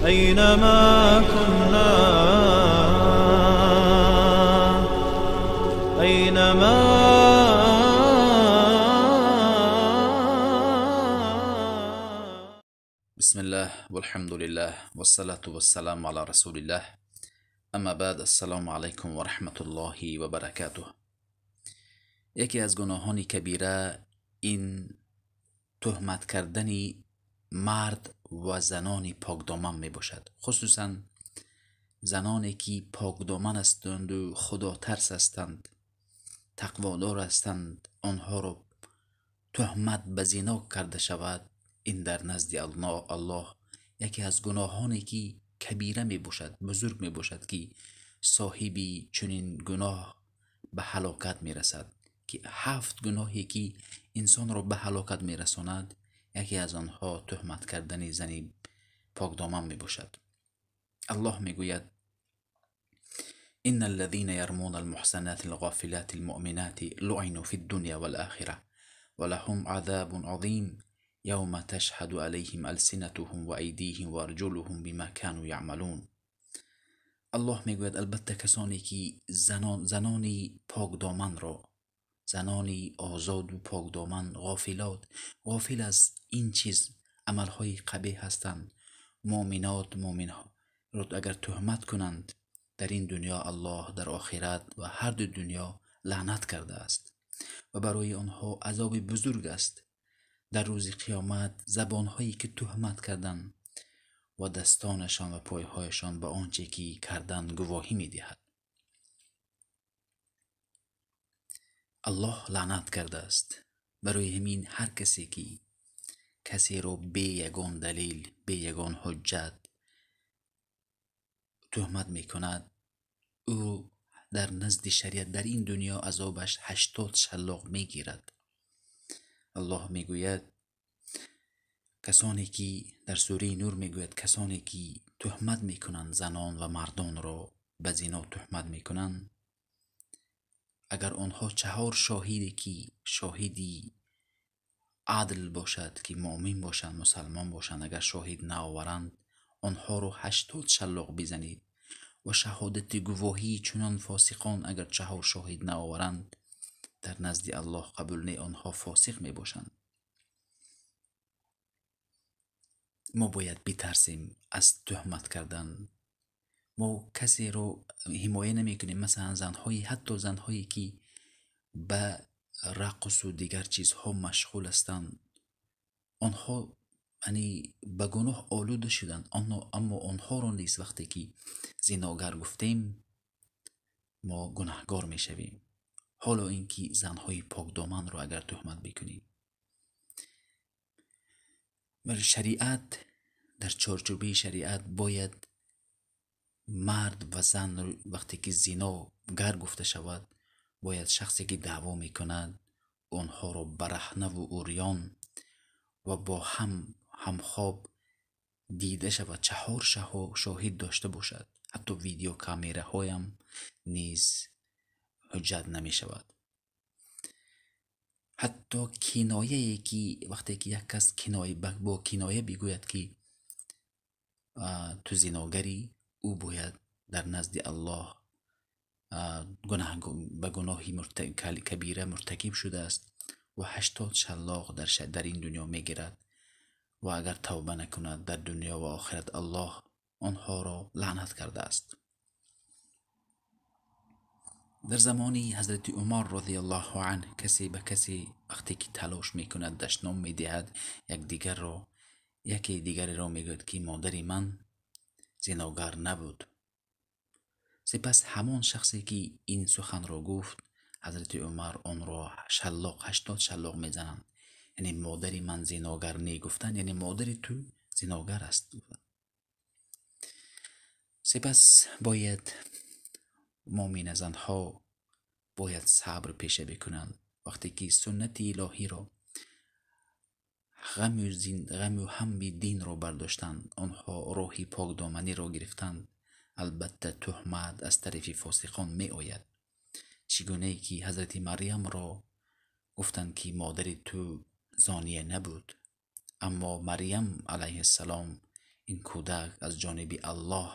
أينما كنا، أينما. بسم الله والحمد لله والصلاة والسلام على رسول الله، اما بعد، السلام علیکم و رحمت الله و برکاته. یکی از گناهان کبیره این تهمت کردن مرد و زنان پاکدامن می باشد، خصوصا زنانی که پاکدامن هستند و خدا ترس هستند، تقوادار هستند، آنها را تهمت به زنا کرده شود. این در نزد الله یکی از گناهانی که کبیره می باشد، بزرگ می باشد که صاحبی چنین گناه به هلاکت می رسد. که 7 گناهی که انسان را به هلاکت می رساند، یکی از آنها تهمت کردن زنی پاکدامن می باشد. الله می گوید: ان الذين يرمون المحصنات الغافلات المؤمنات لعنوا في الدنيا والآخرة ولهم عذاب عظيم يوم تشهد عليهم ألسنتهم وأيديهم وأرجلهم بما كانوا يعملون. الله میگوید البته کسانی که زنانی پاکدامن را، زنانی آزاد و پاکدامن، غافلات، غافل از این چیز عملهای قبیح هستند، مؤمنات، مؤمنها را اگر تهمت کنند، در این دنیا الله در آخرت و هر دو دنیا لعنت کرده است و برای آنها عذاب بزرگ است. در روز قیامت زبانهایی که تهمت کردند و دستانشان و پایهایشان به آنچه که کردند گواهی میدهد. الله لعنت کرده است. برای همین هر کسی که کسی را بی یگان دلیل، بی یگان حجت تهمت میکند، او در نزد شریعت در این دنیا عذابش 80 شلاق میگیرد. الله میگوید کسانی که در سوره نور میگوید کسانی که تهمت میکنند، زنان و مردان را به زنا تهمت میکنند، اگر آنها 4 شاهدی که شاهدی عدل باشد، که مؤمن باشند، مسلمان باشند، اگر شاهد نآورند، آنها را 80 شلاق بزنید و شهادت گواهی چنان فاسقان اگر 4 شاهد نآورند، در نزد الله قبول نه، آنها فاسق می باشند. ما باید بترسیم از تهمت کردن. ما کسی رو حمایه نمی کنیم، مثلا زنهایی، حتی زنهایی که به رقص و دیگر چیزها مشغول هستند، آنها یعنی به گناه آلوده شدند، اما آنها را نیز وقتی که زناگر گفتیم ما گناهگار می شویم. حالا اینکه زنهای پاکدامن را اگر تهمت بکنیم، ولی شریعت در چارچوبه شریعت باید مرد و زن وقتی که زناگر گفته شود، باید شخصی که دعوا میکند آنها را برهنه و عریان و با هم همخواب دیده شود، 4 شاهد داشته باشد. حتی ویدیو کامره هایم نیز حجت نمی شود. حتی کنایه که وقتی که یک کس کنایه با کنایه بگوید که تو زناگری، او باید در نزد الله به گناهی کبیره مرتکب شده است و 80 شلاق در این دنیا میگیرد و اگر توبه نکند در دنیا و آخرت الله آنها را لعنت کرده است. در زمانی حضرت عمر رضی الله عنه کسی به کسی وقتی که تلاش میکند دشنام میدهد یک دیگر را، یکی دیگری را میگوید که مادر من زناگر نبود. سپس همان شخصی که این سخن را گفت، حضرت عمر آن را شلاق 80 شلاق میزنند. یعنی مادر من زناگر نی گفتن، یعنی مادر تو زناگر است. سپس باید مؤمن زنها باید صبر پیشه بکنند. وقتی که سنت الهی را غم و هم دین را برداشتند، آنها راهی پاکدامنی را گرفتند، البته تهمت از طرف فاسقان می آید. چگونه که حضرت مریم را گفتند که مادر تو زانیه نبود، اما مریم علیه السلام Ин кӯдак аз ҷониби Аллоҳ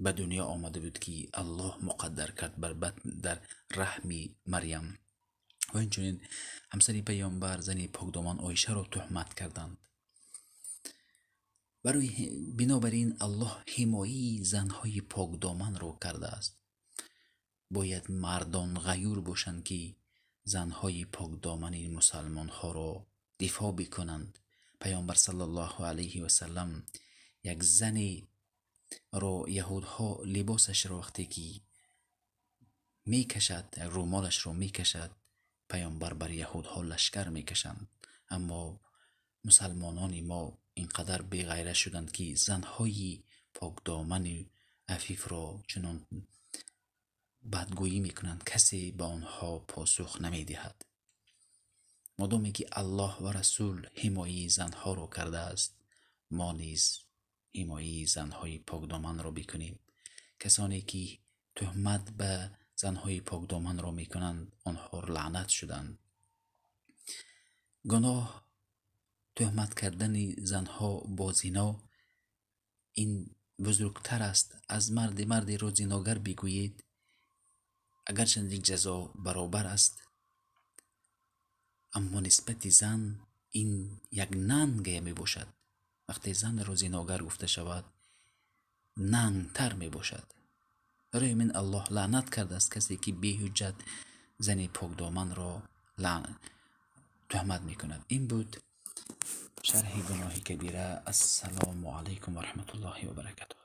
ба дунё омада буд, ки Аллоҳ муқаддар кард бар батн дар раҳми Марям. Ва инчунин ҳамсари паёмбар, зани покдоман Оишаро туҳмат карданд. Барои бинобар ин Аллоҳ ҳимояи занҳои покдоманро кардааст. Бояд мардон ғайюр бошанд, ки занҳои покдомани мусалмонҳоро дифоъ бикунанд. Паёмбар саллаллоҳу алайҳи васаллам як занеро яҳудҳо либосашро вақте ки мекашад, румолашро мекашад, паёмбар бар яҳудҳо лашкар мекашанд. Аммо мусалмонони мо инқадар беғайрат шуданд, ки занҳои покдомани афифро чунон бадгӯӣ мекунанд, касе ба онҳо посух намедиҳад. Модоме ки Аллоҳ ва Расул ҳимояи занҳоро кардааст, мо низ ҳимояи занҳои покдоманро бикунем. Касоне ки туҳмат ба занҳои покдоманро мекунанд, онҳо лаънат шуданд. Гуноҳ туҳмат кардани занҳо бо зино ин бузургтар аст аз мардеро зиногар бигӯед, агарчанде ҷазо баробар аст, аммо нисбати зан ин як нанге мебошад. Вақте занро зиногар гуфта шавад, нангтар мебошад. Барои ҳамин Аллоҳ лаънат кардааст касе ки беҳуҷҷат зани покдоманро туҳмат мекунад. Ин буд шарҳи гуноҳи кабира. Ассалому алайкум ва раҳматуллоҳи ва баракатуҳ.